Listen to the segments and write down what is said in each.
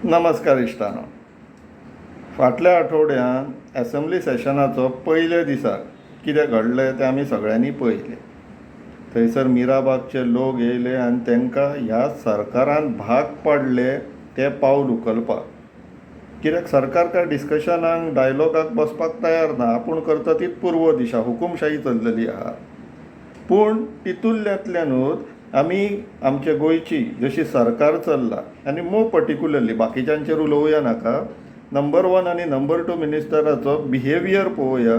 नमस्कार इश्टानो. फाटल्या आठवड्यान एसेंब्ली सेशनाचो पयल्या दिसा कितें घडलें तें आमी सगळ्यांनी पळयलें. थंयसर मिराबागचे लोक येयले आनी तांकां ह्या सरकारान भाग पाडले तें पावल उखलपाक, कित्याक सरकार काय डिस्कशनाक, डायलॉगाक बसपाक तयार ना. आपूण करता तीच पूर्व दिशा, हुकुमशाही चल्लेली आहा. पूण तितूंतल्यानूच आमी आमच्या गोंयची जशी सरकार चल्ला आनी मोर पर्टिक्युलरली बाकीच्यांचेर उलोवया नाका, नंबर वन आनी नंबर टू मिनिस्टराचो बिहेवियर पळोवया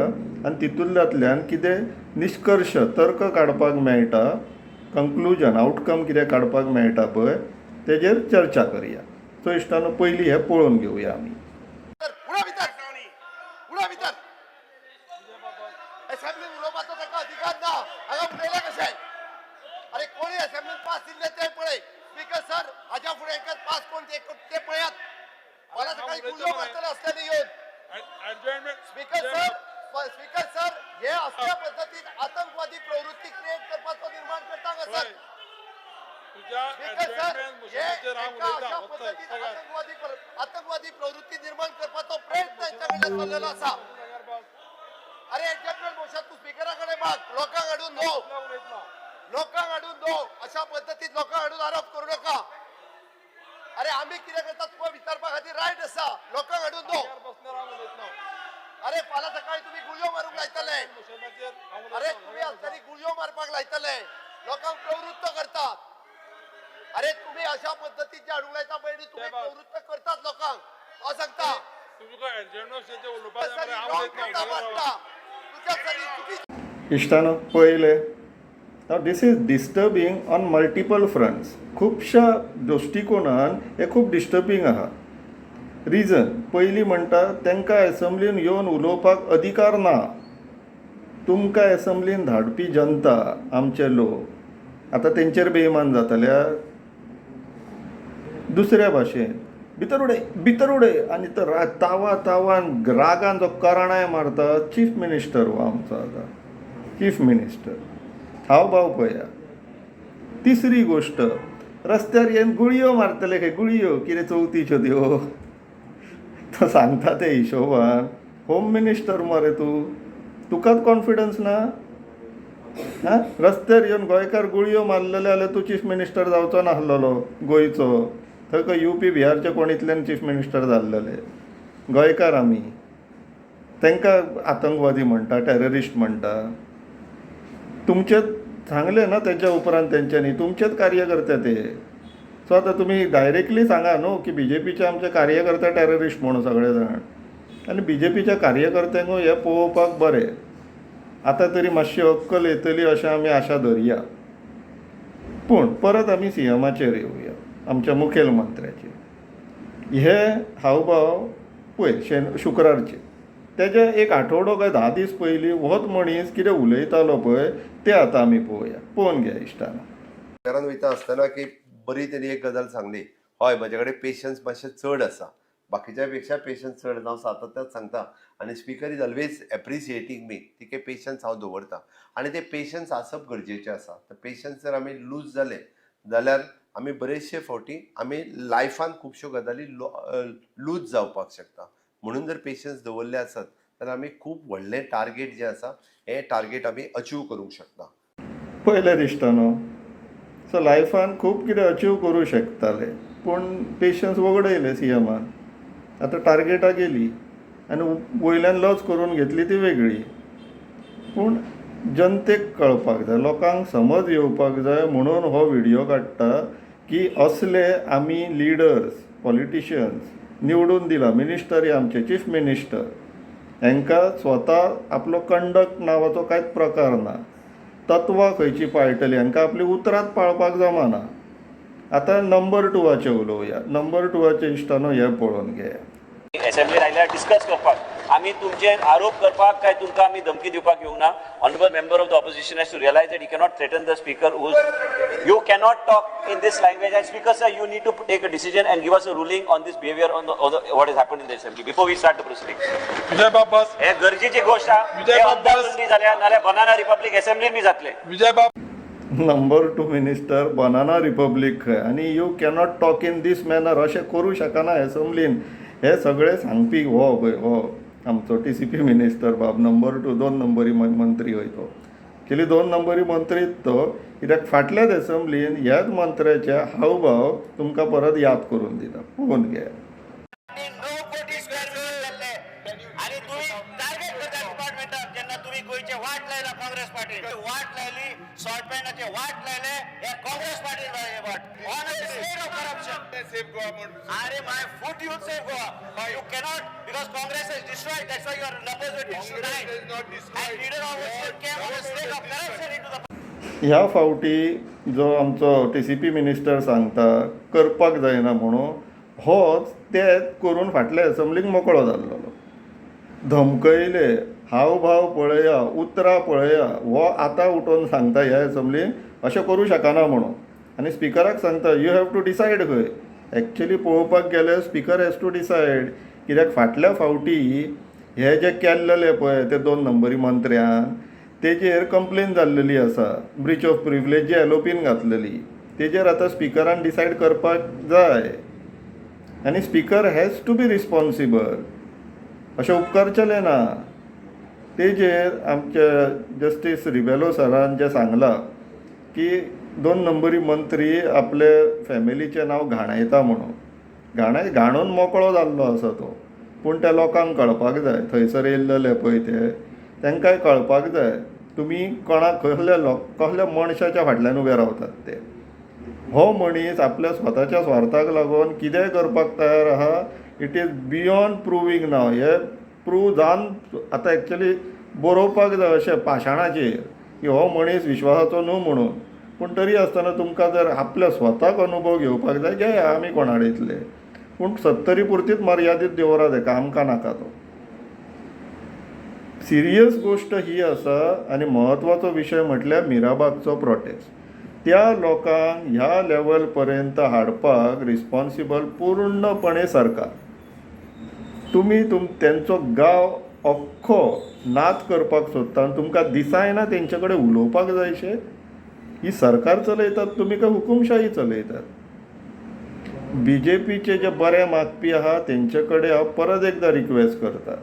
आनी तितूंतल्यान कितें निश्कर्श, तर्क काडपाक मेळटा, कंक्लुजन, आवटकम कितें काडपाक मेळटा पळय, तेजेर चर्चा करया. सो इश्टानो, पयलीं हें पळोवन घेवया आमी. उडा भितर, उडा भितर. असेंब्लीन उलोवपाचो ताका अधिकार ना. हांगा उलयले कशें? अरे, कोणी असेंब्लीन पास दिल्ले ते पळय. स्पीकर सर, हाज्या फुडें एकच पास कोण ते ते पळयात. मला सकाळी गुळयो मारतले असल्यानी येवन. स्पीकर सर, स्पीकर सर, हे असल्या पद्दतीन आतंकवादी प्रवृत्ती क्रिएट करपाचो निर्माण करता हांगासर. स्पीकर सर, हे एका अशा पद्दतीन आतंकवादी प्रवृत्ती निर्माण करपाचो प्रयत्न हेंच्या कडल्यान चल्लेलो आसा. अरे, एडजस्टमेंट मोशन तूं स्पिकरा कडेन माग, लोकांक हाडून न्हू. लोकांक हाडून न्हू. अशा पद्दतीन लोकांक हाडून आरोप करू नका. अरे, आमी कितें करता तुका विचारपा खातीर रायट आसा, लोकांक हाडून न्हू. अरे, फाल्यां सकाळी तुमी गुळयो मारूंक लायतले. अरे, तुमी आसतली गुळयो मारपाक लायतले, लोकांक प्रवृत्त करतात. अरे, तुम्ही अशा पद्दतीन जे हाडूंक लायता पळय न्ही, तुम्ही प्रवृत्त करतात लोकांक, हांव सांगता. रॉंग करता वाटता तुझ्या सरी चुकी. इश्टानो, पळयलें? Now this is disturbing on multiple fronts. खुबश्या दृश्टिकोनान हें खूब डिस्टर्बींग आहा. रिजन पयलीं म्हणटा, तांकां एसेंब्लीन येवन उलोवपाक अधिकार ना. तुमकां एसेंब्लीन धाडपी जनता, आमचे लोक आतां तेंचेर बेईमान जातले. दुसऱ्या भाशेन भितर उडय, भितर उडय. आनी तो तावा तावान, रागान जो करणाय मारता, चीफ मिनिस्टर हो आमचो आतां, चीफ मिनिस्टर, हावभाव पळया. तिसरी गोश्ट, रस्त्यार येवन गुळयो मारतले खंय. गुळयो कितें चवथीच्यो त्यो? तो सांगता ते हिशोबान होम मिनिस्टर मरे तूं, तुकाच कॉन्फिडन्स ना? आं, रस्त्यार येवन गोंयकार गुळयो मारलेले जाल्यार तूं चीफ मिनिस्टर जावचो नासलेलो गोंयचो. थंय खंय युपी, बिहारचे कोण इतल्यान चीफ मिनिस्टर जाल्लेले. गोंयकार आमी, तांकां आतंकवादी म्हणटा, टॅररिस्ट म्हणटा. तुमचेच सांगलें ना तेच्या उपरांत तेंच्यांनी, तुमचेच कार्यकर्ते ते. सो आतां तुमी डायरेक्टली सांगा न्हू की बीजेपीचे आमचे कार्यकर्ते टॅररिस्ट म्हणून सगळे जाण. आनी बीजेपीच्या कार्यकर्त्यांकूय हें पळोवपाक बरें, आतां तरी मातशी अक्कल येतली अशें आमी आशा धरया. पूण परत आमी सीएमाचेर येवया, आमच्या मुखेल मंत्र्याचेर. हे हावभाव पळय, शुक्रारचे, तेजे एक आठवडो काय 10 दीस पयलीं होच मनीस कितें उलयतालो पळय, ते आतां आमी पळोवया. पळोवन घ्या इश्टानो. घरान वयता आसतना की बरी तेणी एक गजाल सांगली. हय, म्हजे कडेन पेशन्स मातशें चड आसा, बाकीच्या पेक्षा पेशन्स चड आसा. हांव सातत्यान सांगता आनी speaker is always appreciating me. तितके पेशन्स हांव दवरता आनी ते पेशन्स आसप गरजेचें आसा. तर पेशन्स जर आमी लूज जाले जाल्यार आमी बरेचशे फावटी आमी लायफान खुबश्यो गजाली लूज जावपाक शकता. म्हणून जर पेशन्स दवरले आसत जाल्यार आमी खूब व्हडलें टार्गेट जें आसा, हें टार्गेट आमी अचीव करूंक शकता. पळयलें इश्टानो? सो लायफान खूब कितें अचीव करूं शकताले, पूण पेशन्स वगडयले सीएमान. आतां टार्गेटां गेली आनी वयल्यान लज करून घेतली ती वेगळी. पूण जनतेक कळपाक जाय, लोकांक समज येवपाक जाय म्हणून हो व्हिडियो काडटा की असले आमी लिडर्स, पॉलिटिशियन्स निवडून दिला. मिनिस्टर हे आमचे, चीफ मिनिस्टर, हांकां स्वता आपलो कंडक्ट नांवाचो कांयच प्रकार ना. तत्वां खंयची पाळटली? हांकां आपली उतरांच पाळपाक जमाना. आतां नंबर टुवाचें उलोवया. नंबर टुवाचें इश्टानो हें पळोवन घेया. असेंब्लीर आयल्यार डिस्कस करपाक, आमी तुमचेर आरोप करपाक काय तुमकां आमी धमकी दिवपाक येवंक ना. Honourable member of the opposition has to realise that you cannot threaten the speaker whose, you cannot talk in this language. And speaker sir, you need to take a decision and give us a ruling on this behaviour, on what is happen in the assembly before we start the proceeding. Vijay बाब, बस. हे गरजेची गोष्ट आहा. विजय हे बाब, बस. अंदाधुंदी जाल्या, नाल्यार banana republic असेंब्लीन बी जातले. विजय बाब. Number two minister, banana republic खंय. आनी you cannot talk in this manner, अशें करूं शकना एसंब्लीन. हे सगळे सांगपी हो पळय, हो आमचो टीसीपी मिनिस्टर बाब नंबर टू, दोन नंबरी मंत्री हय तो. एक्चुली दोन नंबरी मंत्रीच तो, कित्याक फाटल्याच एसंब्लीन ह्याच मंत्र्याचे हावभाव तुमकां परत याद करून दिता, पळोवन घेयात. 9 कोटी स्क्वेअर फीट जाल्ले आनी तुमी टार्गेट करता डिपार्टमेंटाक. जेन्ना तुमी गोंयचे वाट लायला, काँग्रेस पार्टी वाट लायली, सॉल्ट पॅनाचे वाट लायले, हे काँग्रेस पार्टी वाट on a state of corruption. Save Goa म्हूण. अरे, my foot, you save Goa. You cannot, because Congress has destroyed. That's why your numbers were Congress destroyed. has not destroyed. And leader of opposition came on a state of corruption into the ह्या फावटी जो आमचो TCP minister सांगता करपाक जायना म्हणून, होच ते करून फाटल्या एसंब्लीक मोकळो जाल्लो. धमकयले, हावभाव पळया, उतरां पळया. हो आतां उठोवन सांगता ह्या एसंब्लीन अशें करूं शकना म्हणून आनी स्पिकराक सांगता, you have to decide खंय. एक्चुली पळोवपाक गेल्यार स्पिकर हॅज टू डिसायड, कित्याक फाटल्या फावटी हे जे केल्लेले पळय ते दोन नंबरी मंत्र्यान, तेजेर कंप्लेन जाल्लेली आसा, ब्रीच ऑफ प्रिविलेज जी एलओपीन घातलेली, तेजेर आतां स्पिकरान डिसायड करपाक जाय आनी speaker has to be responsible. अशें उपकारचेलें ना. तेजेर आमच्या जस्टीस रिबेलो सरान जें सांगलां की दोन नंबरी मंत्री आपले फॅमिलीचें नांव घाणयता म्हणून, घाणोवन मोकळो जाल्लो आसा तो. पूण त्या लोकांक कळपाक जाय, थंयसर येयल्लेले पळय ते, तांकांय कळपाक जाय तुमी कोणाक, कसल्या लोक, कसल्या मनशाच्या फाटल्यान उबे रावतात ते. हो मनीस आपल्या स्वताच्या स्वार्थाक लागून कितेंय करपाक तयार आहा. It is beyond proving now. हे प्रूव जावन आतां एक्चुली बरोवपाक जाय अशें पाशाणाचेर की हो मनीस विश्वासाचो न्हू म्हणून. पूण तरी आसतना तुमकां जर आपल्या स्वताक अनुभव घेवपाक जाय, घेया, आमी कोण आडयतले. पूण सत्तरी पुरतीच मर्यादीत दवरात हेका, आमकां नाका तो. सिरियस गोश्ट ही आसा आनी म्हत्वाचो विशय म्हटल्यार मिराबागचो प्रोटेस्ट, त्या लोकांक ह्या लेवल पर्यंत हाडपाक रिस्पोन्सिबल पूर्णपणे सरकार. तुमी तेंचो गांव अख्खो नाच करपाक सोदता आनी तुमकां दिसायना तेंचे कडेन उलोवपाक जायशें? ही सरकार चलयतात तुमी काय हुकुमशाही चलयतात? बीजेपीचे जे बरे मागपी आहा तेंचे कडेन हांव परत एकदां रिक्वेस्ट करता,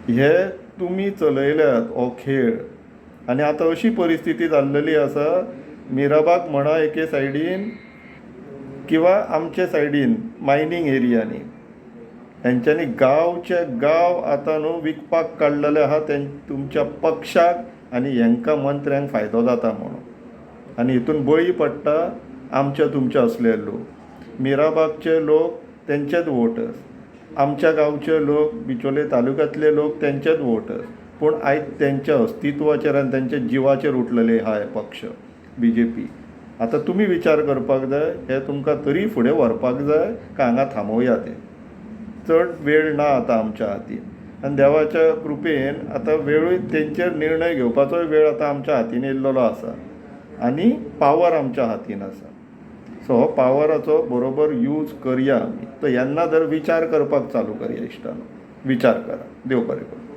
हे तुमी चलयल्यात हो खेळ आनी आतां अशी परिस्थिती जाल्लेली आसा, मिराबाग म्हणा एके सायडीन किंवा आमचे सायडीन मायनींग एरियांनी हेंच्यांनी गांवचे गांव आतां न्हू विकपाक काडलेले आहा तुमच्या पक्षाक आनी हेंकां मंत्र्यांक फायदो जाता म्हणून. आनी हितून बळी पडटा आमच्या तुमच्या असले लोक. मिराबागचे लोक तेंचेच वोटर्स, आमच्या गांवचे लोक, बिचोले तालुक्यांतले लोक तेंचेच वोटर्स. पूण आयज तेंच्या अस्तित्वाचेर आनी तेंच्या जिवाचेर उठलेले आहा हे पक्ष बीजेपी. आतां तुमी विचार करपाक जाय, हे तुमकां तरी फुडें व्हरपाक जाय काय हांगा थांबोवया तें. चड वेळ ना आतां आमच्या हातीन आनी देवाच्या कृपेन आतां वेळूय तेंचेर निर्णय घेवपाचोय वेळ आतां आमच्या हातीन येयल्लो आसा आनी पावर आमच्या हातीन आसा. सो हो पावराचो बरोबर यूज करया आमी. तो येन्ना जर विचार करपाक चालू करया इश्टानो, विचार करा. देव बरें करूं.